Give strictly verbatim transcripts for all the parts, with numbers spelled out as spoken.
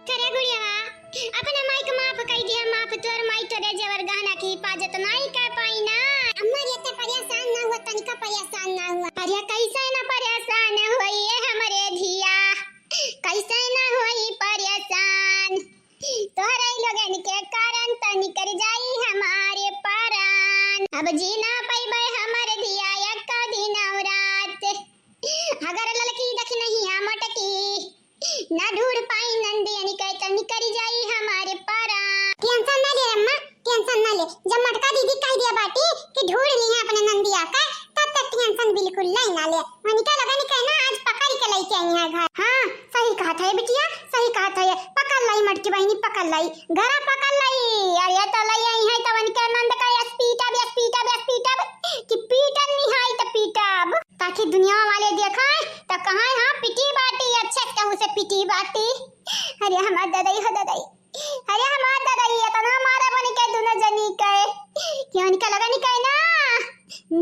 करे गुड़िया, अपने माई के माफ कइ दिया, माफ। तोर माई तोरे जेवर गहना की हिफाजत नाहीं कर पाई ना। अम्मा, ये तो परेशान ना हुआ, तनिका परेशान ना हुआ। अरे कैसे ना परेशान होई ये हमरे धिया, कैसे ना होई परेशान। तोहरे लोगन के कारण त निकर जाई हमारे परान। अब जी ना पइबे हमर धिया एक दिन और रात। अगर ललकी दखिनहिया मोटकी ना ढूढ़ पाई नंदियन के, त निकरी जाई हमारे परान। टेंशन ना ले अम्मा, टेंशन ना ले। जब मोटका दीदी कहि दिया बाटी कि ढूढ़ लिहे अपने नंदिया का, तब तक टेंशन बिल्कुल नहीं ना ले। उनका लगन के ना आज पकड़ के लइके आई है घर। हाँ, सही कहत है बिटिया, सही कहत है। पकड़ लाई मोटकी बहिनी, पकड़ लाई, घरा पकड़ लाई। अरे तो लइ आई है तो उनके नंद का यस पीटब, यस पीटब, यस पीटब, कि पीटन निहाई तो पीटब। ताकि दुनिया वाले देखाए त कहाँ हाँ पिटी बाटी, अच्छे से कहूँ से पिटी बाटी। अरे हमार ददई हो ददई, अरे हमार ददई, इतना मारा बन के दुनो जनी के कि उनका लगन के ना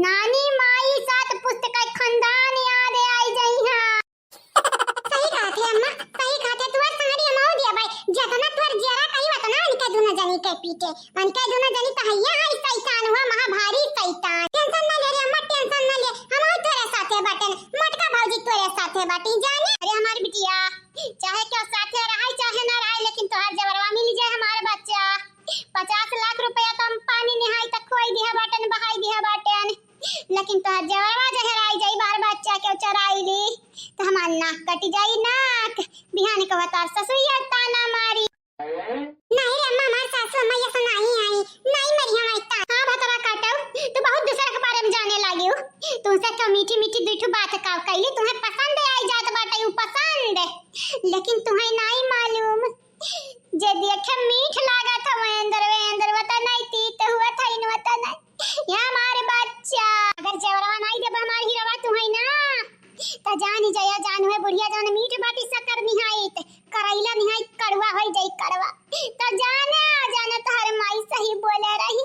नानी माई सात पुस्त का खानदान याद आई जाई हाँ। सही कहत है अम्मा, सही कहत है। तुहर साड़ी हम दिया भाई, जतना तुहर जियरा कही उतना उनके दुनो जनी के पीटे। उनके दुनो जनी तो हैया है शैतान हुआ, महा भारी शैतान। टेंशन ना ले रे अम्मा, टेंशन ना ले, हम तोरे साथे बाटेन, मोटका भौजी तोरे साथे बाटी जाने। अरे हमार बिटिया, चाहे केहू साथे रहे चाहे ना रहे, लेकिन तोहार जेवरवा मिल जाए हमार बच्चा। पचास लाख रुपया तो हम पानी निहाई तक खोई दिया बाटेन, बहाई दिया बाटेन, लेकिन तोहार जेवरवा जहराई जाई, बार बच्चा केहू चराई ली, तो हमार नाक कट जाई नाक। बिहान के बतार ससुइया ताना मारी। नहीं रे अम्मा, हमार सासू अम्मा ये सब नहीं आई, नहीं मरी हम इतना। हाँ भतरा काटो, तू बहुत दूसरा के बारे में जाने लागी हो। तुमसे तो मीठी मीठी दुई ठो बात का कैली, तुम्हें पसंद आई जात बाटे, उ पसंद, लेकिन तुम्हें नहीं मालूम। जे देखे मीठ लागत है, वो अंदर, वे अंदर वता नहीं, तीत हुआ था इन वता नहीं। ये हमारे बच्चा, अगर जेवरवा नहीं देबा हमार हीरवा तुम्हें ना, त जानी जया जानू है बुढ़िया, जौन मीठ बाटी शक्कर निहाइत, करैला निहाइत कड़वा होई जाई कड़वा। त जाने, जाने तोहर माई सही बोले रही।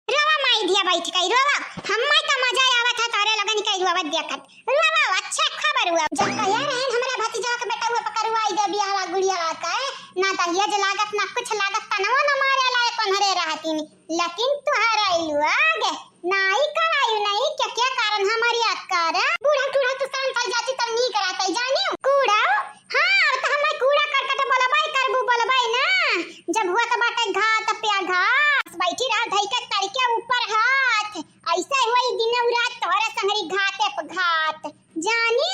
रोवा माई धिया बैठ गई, रोवा। हम्मे त मजा आवत है तोहरे लोगन के रोवा देखत। रोवा, अच्छा खबर हुआ। जब कहे रहन हमरा भतीजवा के बेटा हुआ पकड़वाई दे बियाहवा गुड़ियावा के, ना दहेज लागत, ना कुछ लागत, तनवा न मारे लायक ओन्हरे रहतीन। लेकिन तुहार आइलू आगे, नाई करायु नहीं, क्या, क्या कारण हमारी याद कर? बूढ़ा टूढ़ा तू शांत हो जाती तब नहीं कराते जानियो। कूड़ा? हाँ, अब तो हमें कूड़ा करकट बोलबाई करबू, बोलबाई ना। जब हुआ तो बाटे घात पे घास, बैठी रहा धई के तड़के ऊपर हाथ। ऐसे हुई दिन रात तोहरे संगरी घाते पे घात। जानी?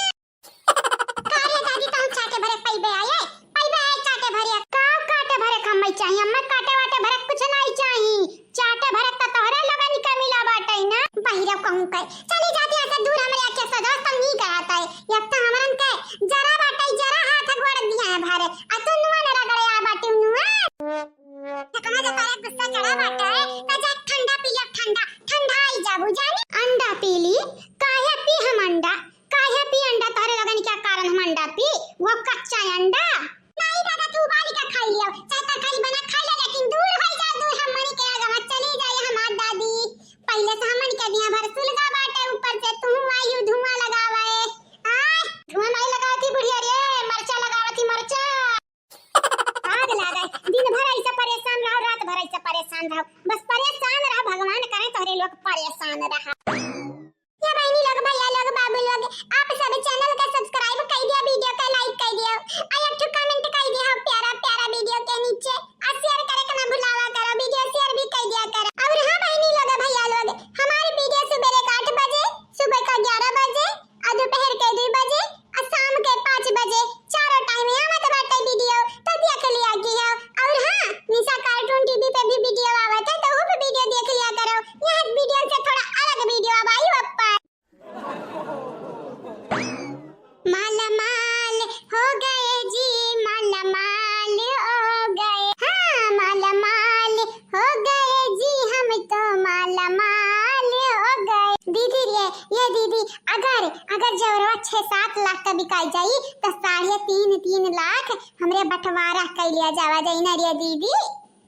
का रे दादी, तहूँ चाटे भरे पइबे आए? पइबे आए चाटे भरे? का काटे भरे का हम्मे चाही? हम्मे काटे वाटे भरे कुछ नहीं चाही। चाटे भरे त तोहरे लोगन के मिला बाटे ना। बहिरा कहूँ के। चली जाती ऐसे दूर हमरे आँखें से दोस्त हम नहीं कराता है। अब तो हमरन के जरा बाटे, जरा हाथ गोड़ दिया है भरे। आ तू नुआ न रगड़े आ बाटे नुआ। त कहाँ जा तोरे गुस्सा चढ़ा बाटे? त जा ठंडा पी ले, ठंडा। ठंडा आई जाबू जानी। अंडा पी ली? काहे पी हम अंडा? काहे पी अंडा? तोहरे लोगन क्या कारण हम अंडा पी? वो कच्चा अंडा? नहीं दादा, तू उबाल के खाई लियो, चाहे तरकारी बना खा ले, लेकिन दूर हो जा, दूर हमनी के आगे मत चली जाए हमार दादी। पहले से हमन के दिया भर सुलगा बाटे, ऊपर से तू आयु धुआं लगावे। आय, धुआं नहीं लगावती बुढ़िया रे, मरचा लगावती मरचा। आग लागे, दिन भर ऐसा परेशान रहो, रात भर ऐसा परेशान रहो, बस परेशान रहो, भगवान करे तोहरे लोग परेशान रहा। या बहिनी लोग, भैया लोग, बाबू लोग, आप सब channel के subscribe कइ दिया, video के like कइ दिया, आ एक ठो comment कइ दिया हो प्यारा प्यारा video के नीचे, आ share करे के ना भुलावा करो, video share भी कइ दिया करो। और हाँ बहिनी लोग, भैया लोग, हमारे video सुबह के आठ बजे, सुबह का ग्यारह बजे, आ दोपहर के दो बजे, आ शाम के पाँच बजे, चारों time आवत बाटे video, तो देख लिया की हो। और हाँ, निशा cartoon TV पे भी video आवत है, तो वो भी video देख लिया करो। यह video से थोड़ा अलग video अब आई ऊपर। माला माल हो गए जी, माला माल हो गए, हाँ माला माल हो गए जी, हम तो माला माल हो गए। दीदी रे, ये दीदी, अगर, अगर जेवरवा छह सात लाख का बिकाई जाई, तो साढ़े तीन, तीन लाख हमरे बंटवारा कइ लिया जावा जाई ना रे दीदी।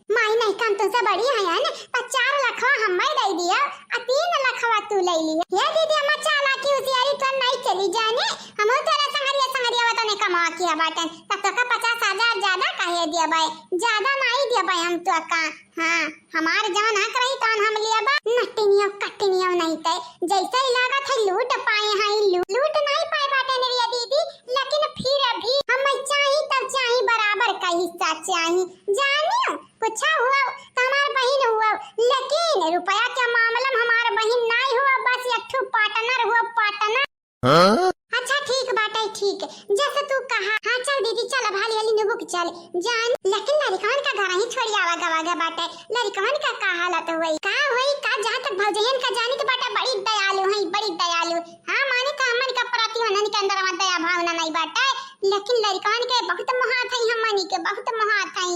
माई नहीं, हम तुमसे बड़ी हैं, है ना? तो चार लखवा हमें दे दिया, आ तीन लखवा तू ले लिया। ये दीदी, हम चालाकी होशियारी तो नहीं चली जाने, हम तोरा संगरिया संगरिया वतने कमा किया बाटन, तब तो का पचास हजार ज्यादा काहे दिया बाय? ज्यादा नहीं दिया बाय हम तो का। हाँ, हमार जवन हक रही तवन हम लिया बा, नटिनियो कटिनियो नहीं ते, जैसे ही लागत है लूट पाए हैं, लू-, लूट नहीं पाए बाटे ने रिया दीदी, लेकिन फिर भी हम चाही तब चाही, बराबर का हिस्सा चाही। जानियो, कुछ हुआ तो हमार बहिन हुआ, लेकिन रुपया के मामला में हमार बहिन नहीं हुआ, बस एक ठो partner हुआ, partner। हाँ? अच्छा ठीक बाटे, ठीक, जैसे तू कहा। हाँ चल दीदी, चल अब हाली हाली नुबुक चल जान, लेकिन लड़िकवन का घर ही छोड़ी आवा गवा गवा बाटे। लड़िकवन का का हालत हुई, का हुई, का जहाँ तक भौजैयन का जानी के बाटे, बड़ी दयालु है, बड़ी दयालु। हाँ माने तो हमन का प्रति उन्हन के अंदर में दया भावना नहीं बाटे, लेकिन लड़िकवन के बहुत मोहात है, हमनी के बहुत मोहात है।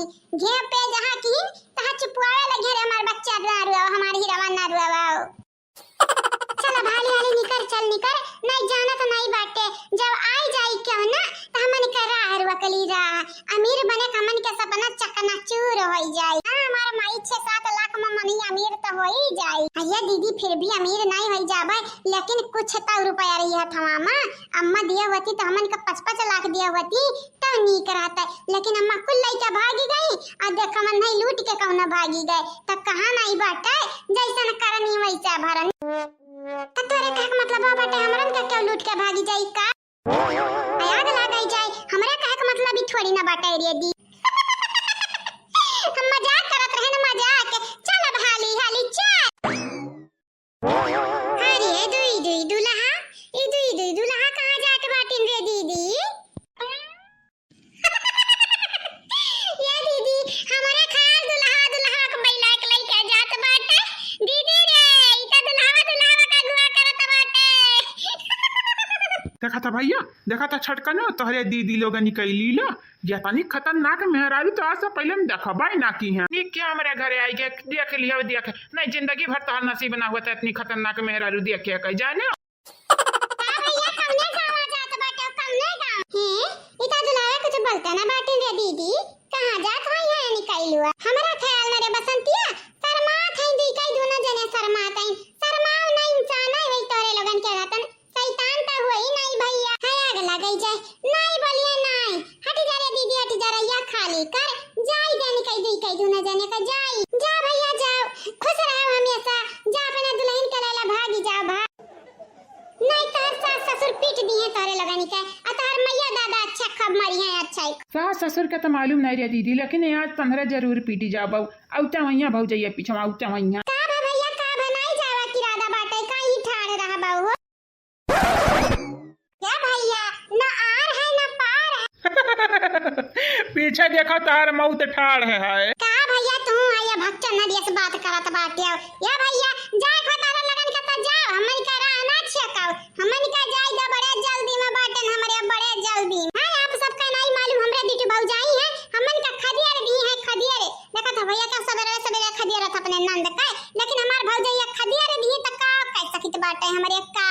घे पे जहाँ की तहाँ चुपवावे लगे रे, हमार बच्चा ना रुआओ, हमार हीरावा ना रुआओ। चल अब हाली हाली निकर, चल निकर, नहीं जानत नहीं बाटे, जब आई जाई क्यों ना, तो हमन के राह रुकली राह, अमीर बने के हमन के सपना चकनाचूर होई जाई। हाँ, हमार माई छह सात लाख में मनी अमीर तो होई जाई। अरे दीदी, फिर भी अमीर नहीं होई जाबे, लेकिन कुछ तो रुपया रही हथवा में, अम्मा दिया होती तो हमन के पाँच पाँच लाख दिया होती, तो नीक रहता, लेकिन अम्मा कुल लइका भागी गई, आ देख हमन नहीं लूट के कौनो भागी गए, तो कहाँ नहीं बाटे, जैसन करनी वैसा भरन। तो तोरे कहे के मतलब बा बाटे, हमरन का क्यों लूट के भागी जाई का? आग लाग जाई, हमरा कहे के मतलब ई थोड़ी ना बाटे रे दी। हम मजाक करत रहे ना, मजाक। चल अब हाली हाली चल। अरे दुई दुई दुल्हा, ई दुई दुई दुल्हा कहाँ जात बाटिन रे दीदी? ये दीदी, हमारे ख्याल दुल्हा दुल्हा के बैला के लइके जात बाटे। दीदी रे, ई त दुल्हावा दुल्हावा का अगुआ करत बाटे। देखा था भैया, देखा था छटकनो, तोहरे दीदी लोगन निकली ला। ये तनी खतरनाक मेहरारू तो आज से पहले हम देखबे ना की हैं। नी क्या हमारे घरे आई के देख लिया, देख। नहीं, जिंदगी भर तोहर नसीब ना हुआ था इतनी खतरनाक मेहरारू देख के, कह जाने। का भैया, कौने गाँव जात बाटे, कौने गाँव? हैं, ई त दुल्हा कुछ बोलते ना बाटिन रे दीदी, कहाँ जात हो यहाँ निकलुआ? हमरा ख्याल में रे बसंतिया, शर्मात हैं दी कई दुनो जने शर्मात हैं। शर्माओ ना इंसान है, वही तोरे लोगन के रहतन। शैतान त होई नहीं भैया, है आग लगई जाए। नहीं बोलिए नहीं, हट जा रे दीदी, हट जा रे, या खाली कर, जाई दे निकल दी कई दुनो जने का जाई। जा भैया जाओ, खुश रहो हमेशा, जा अपने दुल्हन के लेला भागी जाओ भा नहीं तोहर सास ससुर पीट दिए तोहरे लगनी के, आ तोहर मैया दादा अच्छा खब मरी है, अच्छा ही। सास ससुर के तो मालूम नहीं रे दीदी, लेकिन आज तोहरे जरूर पीटी जाबो। औते वहिया भौजैया पीछे औते वहिया। का भा भैया, का भा नहीं जावा किरादा बाटे, का ही ठाड़ रहा बाऊ हो? क्या भैया, ना आर है ना पार है। पीछे देखो तोहर मौत ठाड़ है। का भैया तू आया भक्चन नरिया से बात करत बाटे हो। या भैया, जाए को तारा लगन के तो जाओ, हमन का राह ना छियकाओ। हमन का जाए दा बड़े जल्दी में बाटन, हमरे बड़े जल्दी। हाँ, आप सबका नहीं मालूम, हमरे दीदी भौजाई है, हमन का खदियर दी है, खदियर। देखा था भैया का सबेरे सबेरे खदियर था अपने नंद का, लेकिन हमार भौजाई खदियर दी तो का कह सकित बाटे हमरे का।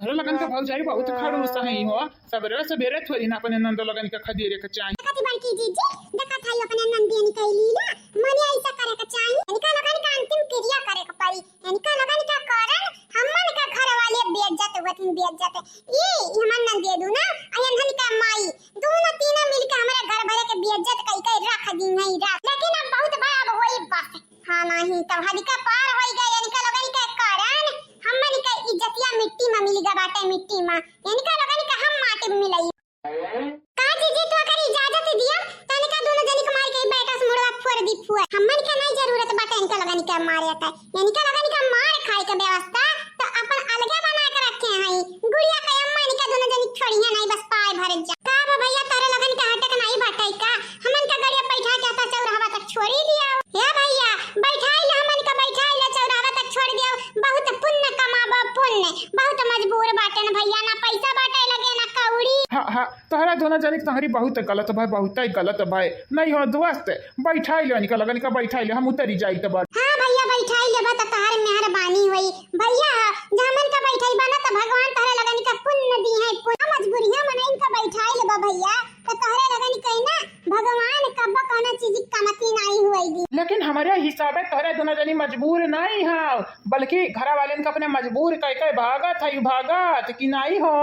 अरे लगन का भौजाई बहुत खड़ूस है हो, सबेरे सबेरे थोड़ी ना अपने नंद लगन के खदियरे के चाही। देखा थी बड़की जीजी, देखा था अपने नंदियन के लीला, मने ऐसा करे के चाही। इनका लगन का अंतिम क्रिया करे के पड़ी। इनका लगन का कारण हमन का घर वाले बेइज्जत हुआ थी, बेइज्जत। ये हमन नंदिया दूना, अयन हन का माई, दूना तीना मिलके हमारे घर भरे के बेइज्जत कई कई रख दी नहीं रख। लेकिन अब बहुत बड़ा अब होई बस। हाँ नहीं, तब हद का पार होई गए। इनका लगन का कारण हमन का इज्जतिया मिट्टी में मिल गए बाटे, मिट्टी में। इनका लगन का हम माटी में मिलाई। का जीजी, तू अगर इजाजत दिया, तो इनका दोनों जनी के मार के बेटा से मुड़वा फोड़ दी फुआ। हमन के नहीं जरूरत बाटे इनका लगन के मारे के। इनका लगन के मार खाए के व्यवस्था तो अपन अलगे बना के रखे हैं। गुड़िया के अम्मा इनका दोनों जनी छोड़िया नहीं, बस पाए भर जा। का बा भैया, तोरे लगन के हटक नहीं बाटे का? हमन का गड़िया बैठा के आता चौराहा तक छोड़ी दिया। हे भैया, बैठाई ले हमन का, बैठाई ले चौराहा तक छोड़ दिया। बहुत पुण्य कमाबो, पुण्य। बहुत मजबूर बाटे न भैया, ना पैसा बाटे लगे ना कौड़ी। हाँ, हाँ, तोहरा दोनों जने के तोहरी बहुत गलत भाई, बहुत ही गलत भाई। नहीं हो दोस्त, बैठाई ले इनका लगन का, बैठाई ले, हम उतरी जाई तो बात। हाँ भैया, बैठाई लेबा तो तोहर मेहरबानी होई। भैया, जहाँ मन का बैठाई बना तो भगवान तोहरे लगन का पुण्य दी है, पुण्य। मजबूरिया मन इनका बैठाई लेबा भैया, तो तोहरे लगन का ना भगवान कब्बो कौनो चीज की कमती नहीं हुई। सबे तोहरे दुनो जनी मजबूर नाहीं हौ, बल्कि घरा वालेन का अपने मजबूर कइ कइ भागत है, भागत कि नाहीं हो?